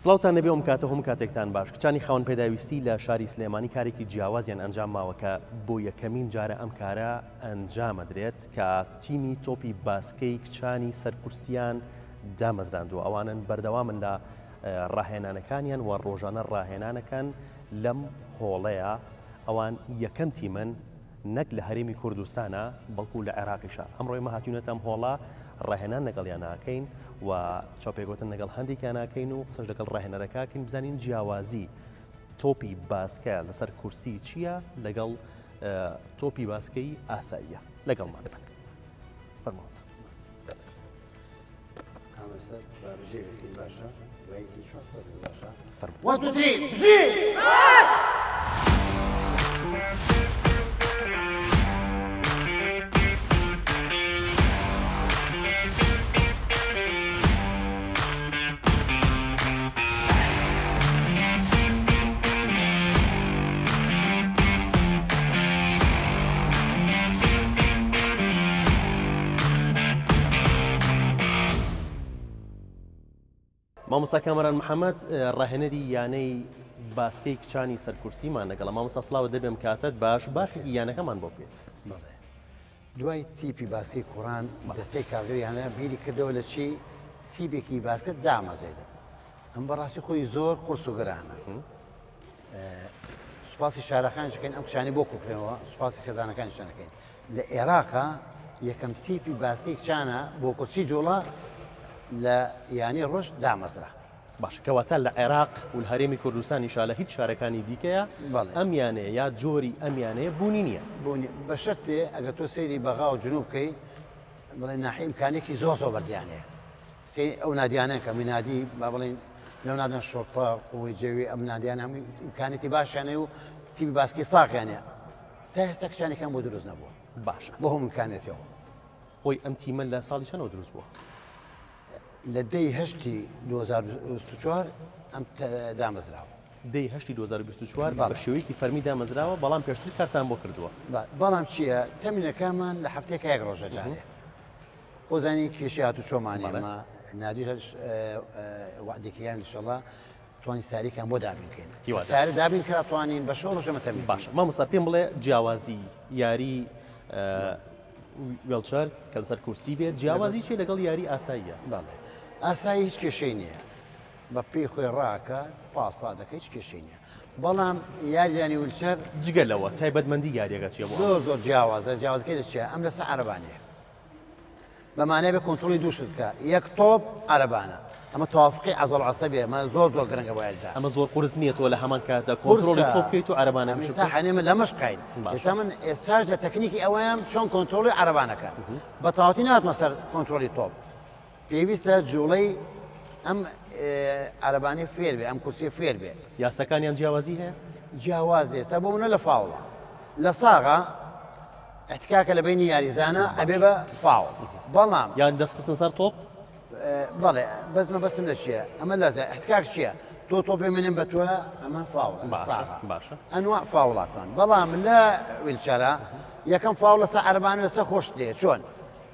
سڵاوتان لێبێ ئەم کاتە هەموو کاتێکتان باش. کچانی خاوەن پێداویستی لە شاری سلێمانی کارێکی جیاوازیان ئەنجام ماوە کە بۆ یەکەمین جارە ئەم کارە ئەنجامەدرێت کە تیمی تۆپی باسکەی کچانی سەر کورسیان دامەزراندووە ئەوانن بەردەوامن لە ڕاهێنانەکانیان و ڕۆژانە ڕاهێنانەکەن لەم هۆڵەیە ئەوان یەکەم تیمن نەک لە هەرێمی کوردستانا بەڵکو لە عێراقیشا. ئەمڕۆ ئێمە هاتوینەتە ئەم هۆڵە ڕاهێنان لەگەڵیان ئەکەین و چاوپێکەوتن لەگەڵ هەندێکیان ئەکەین و قسەش لەگەڵ ڕاهێنەرەکە ئەکەین بزانین جیاوازی تۆپی باسکە لەسەر کورسی چییە لەگەڵ تۆپی باسکەی ئاساییە. لەگەڵمان بن. فەرمۆسە. One, two, three, بژی! مامۆستا کامەران محەمەد ڕاهێنەری یانەی باسکەی کچانی سەرکورسیمان لەگەڵە مامۆستا سڵاوت لێبێم کاتت باش باسێکی یانەکەمان بۆ بکەیت. بەڵێ دوای تیپی باسکەی کوڕان دەستەی کارگەری یانە بیری کردەوە لە چی تیپێکی باسکە دامەزێنێت ئەم بەڕاستی خۆی زۆر قورس و گرانە سوپاسی شارەکانیش دەکەین ئەم کچانی بۆ کۆکرێنەوە سوپاسی خێزانەکانیشان دەکەین لە عێراقا یەکەم تیپی باسکەی کچانە بۆ کورسی جوڵە لە یانەی ڕۆژ دامەزرا. باشە کەواتە لە عێراق و لە هەرێمی کوردستانیشا لە هیچ شارەکانی دیکەیە ئەم یانەیە یا جۆری ئەم یانەیە بوونی نییە؟ بوونی بە شەرتێ ئەگەر تۆ سەیری بەغا و جنوب بکەی بڵێ ناحیە ئیمکانێکی زۆر زۆر بەرزیان هەیە سەیری ئەو نادیانە کە مینادی با بڵێین لەو نادەن شۆڕتە قوەی جەوی ئەم نادیانە هەمووی ئیمکانێتی باشیان هەیە و تیپی باسکی ساغیان هەیە تا ئێستا کچانێکیان بۆ دروست نەبووە باشە بۆ هەموو ئیمکانێتیەوە. خۆی ئەم تیمە لە ساڵی چەنەوە دروست بووە؟ لە دەی هەشتی 2024 ئەم دامەزراوە. دەی هەشتی 2024 بە شێوەیەکی فەرمی دامەزراوە، بەڵام پێشتر کارتان بۆ کردووە. بەڵام چییە تەمینەکانمان لە هەفتەیەکا یەک ڕۆژە جارێ. خۆزانی کێشەی هاتوچۆمان ئێمە نادیش وعدێکیان انشاءاللە توانی ساریکان بۆ دابین کەین سارە دابین کرا توانین بە شەو ڕۆژەمە تەمین باشە مامۆستا پێم بڵێ جیاوازی یاری وێڵچەر کە لەسەر کورسی بێت جیاوازی چی لەگەڵ یاری ئاساییە بەڵێ ئاسایی هیچ کێشەی نییە بە پێی خۆی ڕاکە پاسا دەکە هیچ کێشەی نییە بەڵام یاریانی wheelchair جگە لەوە تایبەتمەندی یاریەکە چیە بۆ زۆر زۆر جیاوازە جیاوازەکەی لە چیە ئەم لەسەر عەرەبانەیە بە مانای بە کۆنترۆڵی دوو شت بکە یەک تۆپ عەرەبانە ئەمە تەوافقی عەزەڵ عەسەبیە ئەمە زۆر زۆر گرنگە بۆ یاریزان ئەمە زۆر قورس نییە تۆ لە هەمان کاتدا کۆنترۆڵی تۆپ بکەیت و عەرەبانەکەش ئێستا حەنێ من لەمەش قاین ئێستا من ئێستاش لە تەکنیکی ئەوەیان چۆن کۆنترۆڵی عەرەبانەکە بە تەواوەتی ناتمە سەر کۆنترۆڵی تۆپ پێویستە جوڵەی ئەم عەرەبانەی فێر بێ ئەم کورسیە فێر بێ. یاساکانیان جیاوازی هەیە؟ جیاواز ئێستا بۆ منە لە فاوڵە لە ساغا احتکاکە لە بینی یاریزانە ئەبێ بە فاوڵ بەڵام یان دەست خستن سەر تۆپ بەڵێ بەس مەبەستم لە چییە ئەمە لەزە احتکاک چییە تۆ تۆپێ منم بە تۆ ئەمە فاوڵ باشە باشە ئەنوا فاوڵاتمان بەڵام لە wheelchair ە یەکەم فاوڵ لەسەر عەرەبانە لەسەر خۆشت دێ چۆن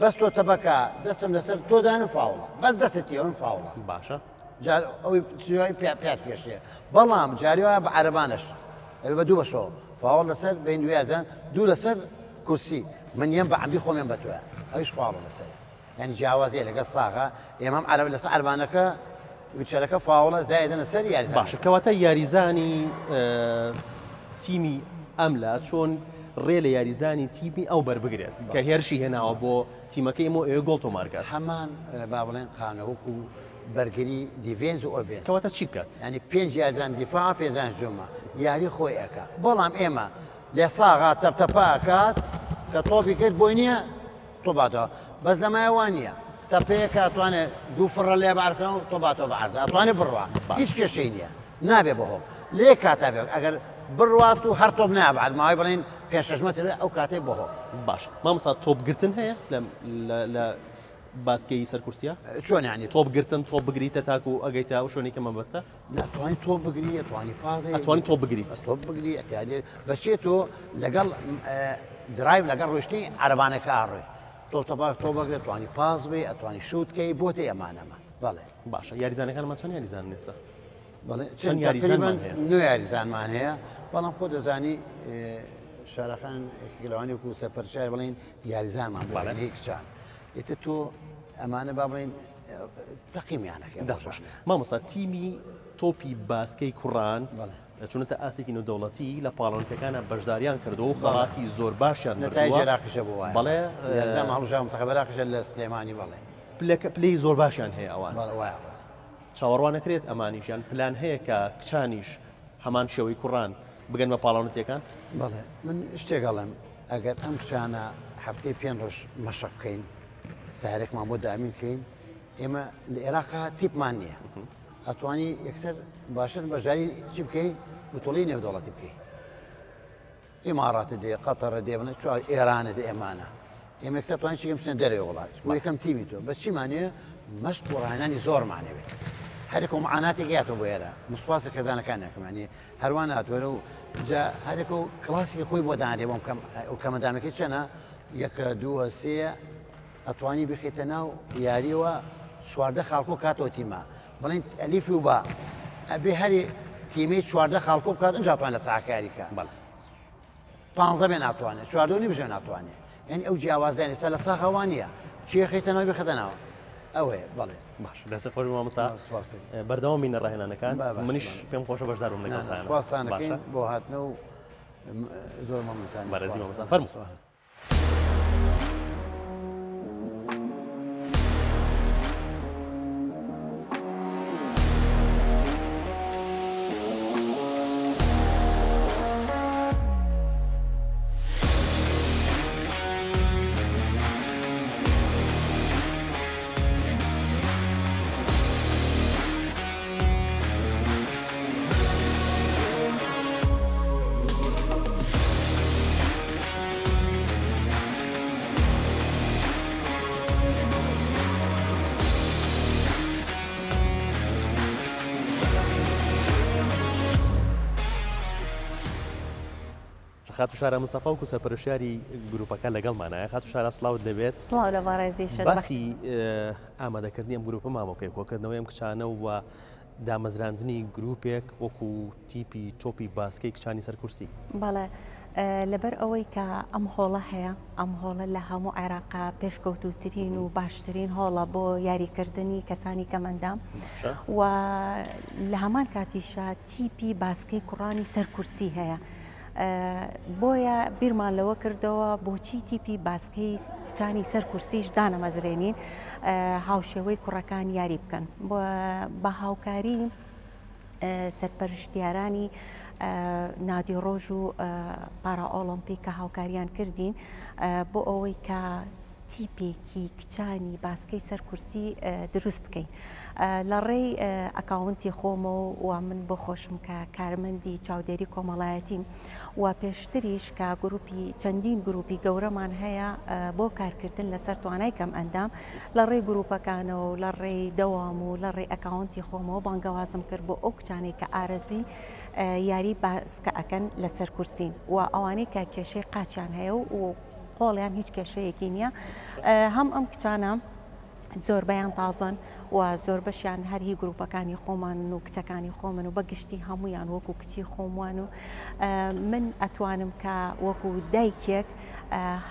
بەس تۆ تەبەکە دەستم لەسەر تۆ دانم فاوڵە بەس دەستت تێوەم فاوڵە باشە جار ئەوی چیای پێات پێشێ بەڵام جاری وایە بە عەرەبانەش ئەوێ بە دوو بەشەوە فاوڵ لەسەر بین دویاجان دوو لەسەر کورسی من یەم بە عەمدی خۆم یەم بە تۆیە ئەویش فاوڵە لەسەر یعنی جیاوازیە لەگەڵ ساغا ئێمەم عەرەب لەسەر عەربانەکە ویچەرەکە فاوڵە زایدە لەسەر یاریزان باشە کەواتە یاریزانی تیمی ئەملا چۆن ڕێ لە یاریزانی تیمی ئەو بەربگرێت کە هێرشی هێناوە بۆ تیمەکەی ئێمە ئەوێ گۆڵ تۆمارکات هەمان با بڵێن قانە وەکو بەرگری defense و offense کەواتە چی بکات؟ ینی پێنج یاریزان دیفاع پێنجان هجومە یاری خۆی ئەکا بەڵام ئێمە لە ساغا تەپتەپە ئەکات کە تۆپی کرد بۆی نییە تۆباتەوە بەس لەمایە وا نییە تەپەیەکە ئەتوانێت دوو فڕە لێ بارکەن و تۆباتەوە بە عەرز ئەتوانێت بڕوا هیچ کێشەی نییە نابێ بە هۆڵ لێ کاتا بێ ئەگەر بڕوات و هەر تۆپ نابات ماوەی بڵێن پێ شەش مەتر ئەو کاتەی بۆ هۆڵ. باش مامۆستا تۆپ گرتن هەیە لە باسکەی سەر کورسیە؟ چۆن یانی؟ تۆپ گرتن تۆپ بگریتە تاکو ئەگەیتە ئەو شوێنەی کە مەبەستە؟ نا توانی تۆپ بگری ئەتوانی پاس ئەتوانی تۆپ بگریت تۆپ بگری ئەتیادێ بەچێ تۆ لەگەڵ drive لەگەڵ ڕۆشتنی عەرەبانەکە ئاڕۆی تۆ تەبا تۆ بەگرێت توانی پاس بێ ئەتوانی شووت کەی بۆتە ئەمانەمە بەڵێ باشە یاریزانەکانمان چەند یاریزانن ئێستا؟ بەڵێ چەند یاریزانمان هەیە؟ نۆ یاریزانمان هەیە، بەڵام خۆ دەزانی شارەخان یەکێک لەوانەیە وەکو سەرپەرشتیار بڵێین یاریزانمان بۆ هەیە کچان. ئیتر تۆ ئەمانە با بڵێین تەقیمیانەکەی. دەست خۆش مامۆستا. تیمی تۆپی باسکەی کوڕان چونەتە ئاستێکی نێودەوڵەتی لە پاڵەوانێتیەکانە بەشداریان کردووە و خەڵاتی زۆر باشیان نەتایجی عێراقیشە بۆ وایە. بەڵێ یاریزان هەڵبژاردە منتەخەب عێراقیشە لە سلێمانی. بەڵێ پلەکە پلەی زۆر باشیان هەیە ئەوان. بەڵێ وایە. چاوەڕوان نەکرێت ئەمانیش یان پلان هەیە کە کچانیش هەمان شێوەی کوڕان بگەن بە پاڵەوانێتیەکان؟ بەڵێ من شتێک ئەڵێم، ئەگەر ئەم کچانە هەفتەی 5 ڕۆژ مەشق بکەین، سارێکمان بۆ دامین بکەین، ئێمە لە عێراقا تیپمان نییە، ئەتوانی یەکسەر باشتر بەشداری چی بکەی؟ بتوڵی نێودەوڵەتی بکەی. ئیماراتە دێ، قەتەرە دێ، بڵێ چوار ئێرانە دێ، ئێمانە ئێمە یەکسەر توانین چیکەم بچنە دەرەوەی وڵات. بۆ یەکەم تیمی تۆ بەس چیمانەیە؟ مەشق و ڕاهێنانی زۆرمانەوێت. هەرێک و معاناتێک هاتووە بۆ ئێرە، مسپاسی خێزانەکانیان کەمانی هەروان هاتووە و جا هەرێک و کلاسیکی خۆی بۆ دانرێ بۆم کەم ئەو کەمەدامەکەی چەنە؟ یەکە دووە سێ ئەتوانی بخیتە ناو یاریەوە 14 خاڵکۆ کاتەوە تیمە بڵێن ئەلیفی و با ئەبێ هەری تیمەی 14 خاڵکۆ بکات ئینجا توان لە ساکاری کە 15 بێ ناتوانێت 14 نیو بژێ ناتوانێت. یعنی ئەو جیاوازیان ئێستا لە ساخەوە نییە، چێخیتە ناو بخەتە ناوە ئەوەیە. بەڵێ باش، دەست خۆش مامۆستا، بەردەوام بین لە ڕاهێنانەکان. منیش پێم خۆشە بەشدار بم لەگەڵتان. سپاستانەکەین بۆ هاتنە و زۆر مەمنونتان. بەڕێزی مامۆستا، فەرموو. خاتوو شارا مستەفا وەکو سەرپەرشتیاری گروپەکە لەگەڵمانایە. خاتوو شارا سڵاوت لێبێت. سڵاو لە بەڕێزیشت. باسی ئامادەکردنی ئەم گروپە مامۆکەی، کۆکردنەوەی ئەم کچانە و دامەزراندنی گروپێک وەکو تیپی تۆپی باسکەی کچانی سەر کورسی. بەڵێ، لەبەر ئەوەی کە ئەم هۆڵە هەیە، ئەم هۆڵە لە هەموو عێراقا پێشکەوتوترین و باشترین هۆڵە بۆ یاریکردنی کەسانی کەمەندام و لە هەمان کاتیشا تیپی باسکەی کوڕانی سەر کورسی هەیە. بۆیە بیرمان لەوە کردەوە بۆچی تیپی باسکەی کچانی سەر کورسیش دانەمەزرێنین هاوشێوەی کوڕەکان یاری بکەن. بە هاوکاری سەرپەرشتیارانی نادی ڕۆژ و پارا ئۆڵۆمپی کە هاوکاریان کردین بۆ ئەوەی کە تیپێکی کچانی باسکەی سەر کورسی دروست بکەین لە ڕێی ئەکاونتی خۆمەوە و من بۆ خۆشم کە کارمەندی چاودێری کۆمەڵایەتیم و پێشتریش کە گروپی چەندین گروپی گەورەمان هەیە بۆ کارکردن لەسەر توانای کەم ئەندام، لە ڕێی گروپەکانەوە و لە ڕێی دەوام و لە ڕێی ئەکاونتی خۆمەوە بانگەوازم کرد بۆ ئەو کچانەی کە ئارەزوی یاری باسکە ئەکەن لەسەر کورسین و ئەوانەی کە کێشەی قاچیان هەیە و قۆڵیان هیچ کێشەیەکی نییە. هەم ئەم کچانە زۆربەیان تازەن و زۆربەشیان هەر هی گروپەکانی خۆمانن و کچەکانی خۆمن و بە گشتی هەمویان وەکو کچی خۆموان و من ئەتوانم کە وەکو دایکێک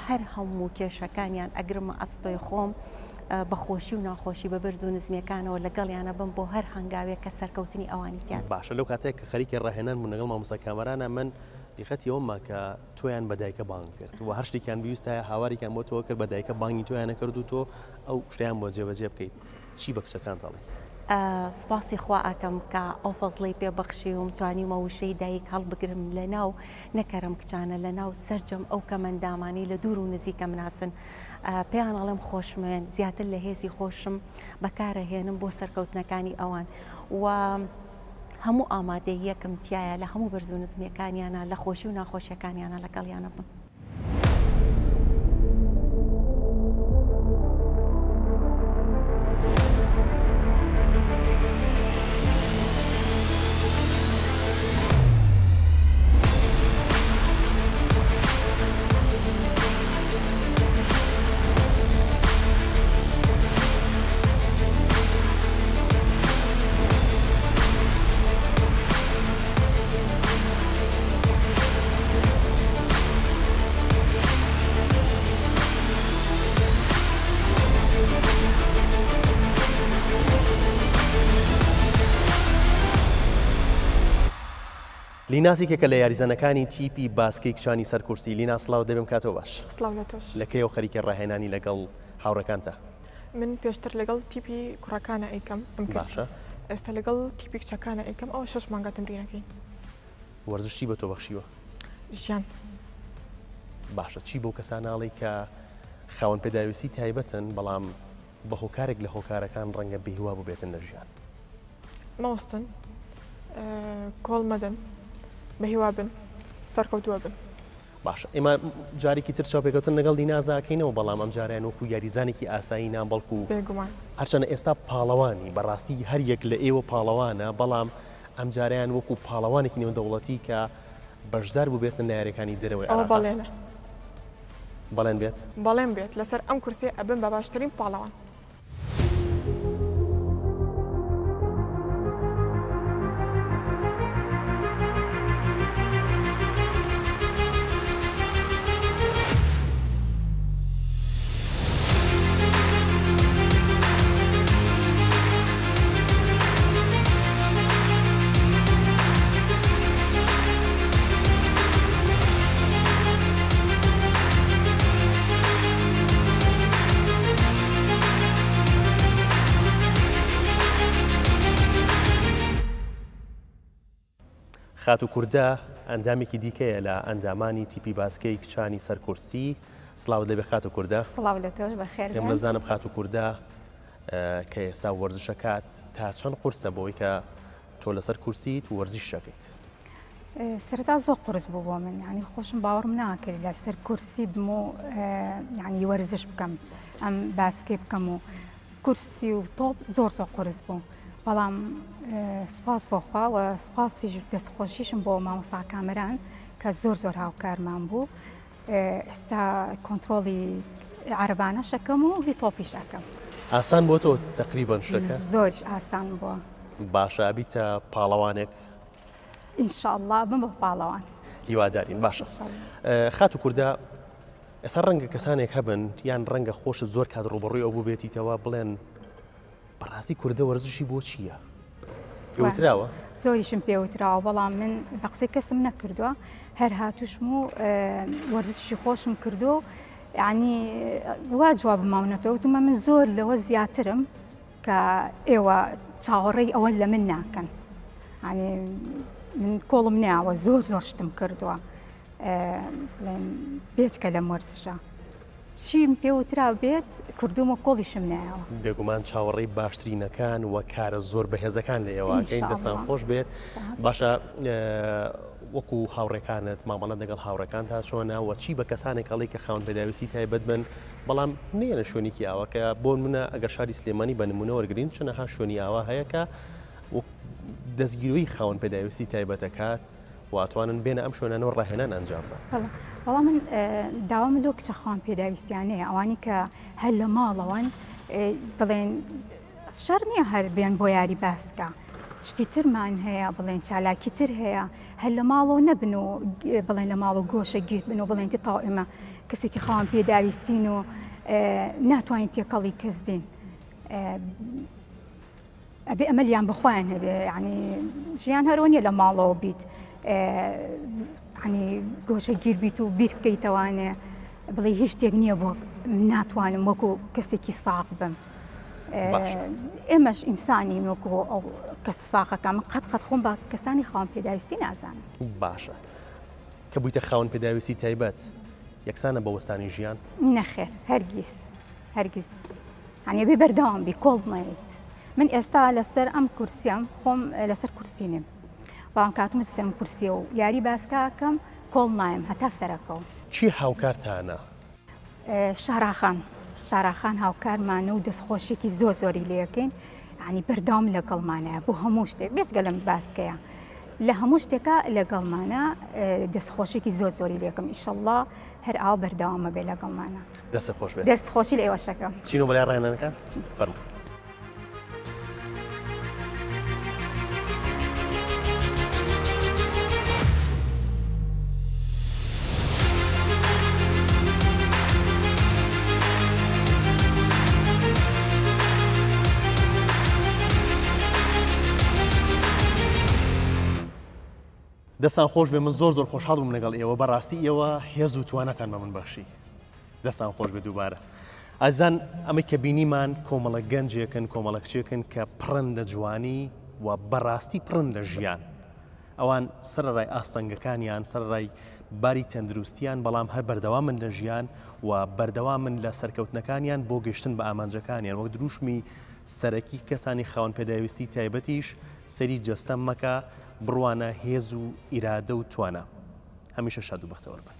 هەر هەموو کێشەکانیان ئەگرمە ئەستۆی خۆم، بە خۆشی و ناخۆشی بە بەرز و نزمیەکانەوە لەگەڵیانە بم بۆ هەر هەنگاوێک کە سەرکەوتنی ئەوانی تیان. باشە، لەو کاتێک کە خەریکی ڕاهێنان بوون لەگەڵ مامۆستا کامەرانە، من دیقەتی ئەوەم کە تۆیان بە دایکە بانگ کرد و هەر شتێکیان بیویستایە هاواریکیان بۆ تۆ کرد، بە دایکە بانگی تۆیان نەکرد و تۆ ئەو شتیان بۆ جێبەجێ بکەیت. چی بە کچەکان دەڵێی؟ سوپاسی خوا ئەکەم کە ئەو فەزڵەی پێ بەخشیوم، توانیومە وشەی دایک هەڵبگرم لە ناو نەکەرم کچانە، لە ناو سەرجەم ئەو کەمەندامانەی لە دوور و نزیکە مناسن. پێیان ئەڵێم خۆشموێن، زیاتر لە هێزی خۆشم بەکارەهێنم بۆ سەرکەوتنەکانی ئەوان و هەموو ئامادەیەکم تایە لە هەموو بەرز و نزمیەکانیانە، لە خۆشی و ناخۆشیەکانیانە لەگەڵیانە بم. لیناس یەکێکە لە یاریزانەکانی تیپی باسکەی کچانی سەر کورسی. لینا سڵاوت دەبێم کاتەوە باش. سڵاو لە تۆش. لە کەیەوە خەریکی ڕاهێنانی لەگەڵ هاوڕێکانتە؟ من پێشتر لەگەڵ تیپی کوڕەکانە ئەیکەم ئەم کرد. باشە. ئێستا لەگەڵ تیپی کچەکانە ئەیکەم ئەوە شەش مانگە تەمرینەکەین. وەرزش چی بە تۆ بەخشیوە؟ ژیان. باشە چی بەو کەسانە ئەڵێی کە خاوەن پێداویستی تایبەتن بەڵام بە هۆکارێک لە هۆکارەکان ڕەنگە بێهیوا بووبێتن لە ژیان؟ مەوەستن، کۆڵ مەدەن، بەهیوا بن، سەرکەوتووە بن. باشە ئێمە جارێکی تر چاوپێکەوتن لەگەڵ دینازا ئەکەینەوە بەڵام ئەم جارەیان وەکو یاریزانێکی ئاسایی نا بەڵکو بێگومان هەرچەنە ئێستا پاڵەوانی بەڕاستی هەر یەک لە ئێوە پاڵەوانە بەڵام ئەم جارەیان وەکو پاڵەوانێکی نێودەوڵەتی کە بەشدار بووبێتن لە یاریەکانی دەرەوەی ئەوە عێراق. بەڵێنە. بەڵێن بێت؟ بەڵێن بێت لەسەر ئەم کورسیە ئەبم بە باشترین پاڵەوان. خاتوو کوردە ئەندامێکی دیکەیە لە ئەندامانی تیپی باسکەی کچانی سەر کورسی. سڵاوت لێبێ خاتوو کوردە. سڵاو لە تۆش، بەخێر پێم بێن. بزانم خاتوو کوردە کە ئێستا وەرزشەکات تا چەند قورسە بۆی کە تۆ لەسەر کورسیت و وەرزش شەکەیت؟ سەرەتا زۆر قورس بوو بۆ من، یعنی خۆشم باوەڕم ناکرد لەسەر کورسی بم و یعنی وەرزش بکەم، ئەم باسکەی بکەم و کورسی و تۆپ زۆر زۆر قورس بوو. بەڵام سپاس بۆ خوا و سپاسیش دەستخۆشیشم بۆ مامۆستا کامەران کە زۆر زۆر هاوکارمان بوو. ئێستا کۆنترۆڵی عەرەبانەش ئەکەم و هی تۆپیش ئەکەم. ئاسان بۆ تۆ تەقریبەن شتەکە؟ زۆریش ئاسان بووە. باشە ئەبیتە پاڵەوانێک؟ ئینشاءڵڵا بم بە پاڵەوان. هیوادارین. باشە خاتوو کوردە، ئێستا ڕەنگە کەسانێک هەبن یان ڕەنگە خۆشت زۆر کات ڕووبەڕووی ئەو بووبێتیتەوە بڵێن بەڕاستی کوردە وەرزشی بۆ چییە؟ پێوتراوە؟ زۆریشم پێوتراوە، بەڵام من بە قسەی کەسم نەکردووە، هەر هاتوشم و وەرزشی خۆشم کردو، یعنی وا جواب ماونەتەوە وتومە من زۆر لەوە زیاترم کە ئێوە چاوەڕێی ئەوە لە من ناکەن. یعنی من کۆڵم ناوە، زۆر زۆر شتم کردووە بڵێن بێچکە لەم وەرزشە چیم پێوترا بێت کردومە کۆڵیشم نایەوە. بێگومان چاوەڕێی باشترینەکان و کارە زۆر بەهێزەکان لە ئێوەکەین، دەستان خۆش بێت. باشە وەکو هاوڕێکانت مامەڵە لەگەڵ هاوڕێکان تا چۆنە و چی بە کەسانێک هەڵی کە خاوەن پێداویستی تایبەت بن بەڵام نێنە شوێنێکی ئاوا کە بۆ منە ئەگەر شاری سلێمانی بە نمونە وەرگین چەنەها شوێنی ئاوا هەیە کە دەستگیروی خاوەن پێداویستی تایبەتەکات و ئەتوانن بێنە ئەم شوێنانەوە ڕاهێنان ئەنجام بەن. بەڵام من داوام لەو کچە خاوەن پێداویستیانەیە ئەوانی کە هەر لە ماڵەوەن بڵێن شەڕ نییە هەر بێن بۆ یاری باسکە، شتی ترمان هەیە، بڵێن چالاکی تر هەیە، هەر لە ماڵەوە نەبن و بڵێن لە ماڵ و گۆشە گیر بن و بڵێن تاو ئێمە کەسێکی خاوەن پێداویستین و ناتوانین تێکەڵی کەس بین. ئەبێ ئەمەلیان بە خۆیان هەبێ، یعنی ژیان هەرەوە نییە لە ماڵەوە بیت، یعنی گۆشەگیر بیت و بیر بکەیتەوانێ بڵێ هیچ شتێک نییە بۆ ناتوانم وەکو کەسێکی ساغ بم. ئێمەش ئینسانین وەکو ئەو کەس ساغەکە، من قەت قەت خۆم بە کەسانی خاوەن پێداویستی نازانم. باشە کە بوویتە خاوەن پێداویستی تایبەت یەکسانە بە وەستانی ژیان؟ نەخێر، هەرگیز هەرگیز. یعنی بێ بەردەوام بی، کۆڵ نەیت. من ئێستا لەسەر ئەم کورسیەم، خۆم لەسەر کورسی نیم، بەڵام کاتم لەسەر ئەم کورسیە و یاری باسکاکەم کۆڵ نایم هەتا سەرەکەوم. چی هاوکارتانە؟ شاراخان، شاراخان هاوکارمانە و دەستخۆشیێکی زۆر زۆری لێەکەین، یعنی بەردەوام لەگەڵمانە بۆ هەموو شتێک، بێجگە لەم باسکەیە لە هەموو شتێکە لەگەڵمانە، دەستخۆشیێکی زۆر زۆری لێکم. ئیشەڵڵا هەر ئاو بەردەوامە بێ لەگەڵمانە. دەست خۆش بێت. دەست خۆشی لە ئێوەشەکەم. چینۆ بەلای ڕاهێنانەکان؟ فەرموو. دەستان خۆش بێ من زۆر زۆر خۆشحاڵ بووم لەگەڵ ئێوە بەڕاستی ئێوە هێز و تواناتان بە من بەخشی دەستان خۆش بێ دووبارە ئازان ئەمەی کە بینیمان کۆمەڵە گەنجێکن کۆمەڵە کچێکن کە پڕن لە جوانی و بەڕاستی پڕن لە ژیان ئەوان سەرەڕای ئاستەنگەکانیان، سەرەڕای باری تەندروستیان، بەڵام هەر بەردەوامن لە ژیان و بەردەوامن لە سەرکەوتنەکانیان بۆ گەشتن بە ئامانجەکانیان. وەک دروشمی سەرەکی کەسانی خاوەن پێداویستی تایبەتیش، سەیری جەستە مەکە، بڕوانە هێز و ئیرادە و توانا. هەمیشە شاد و بەختەوەر بن.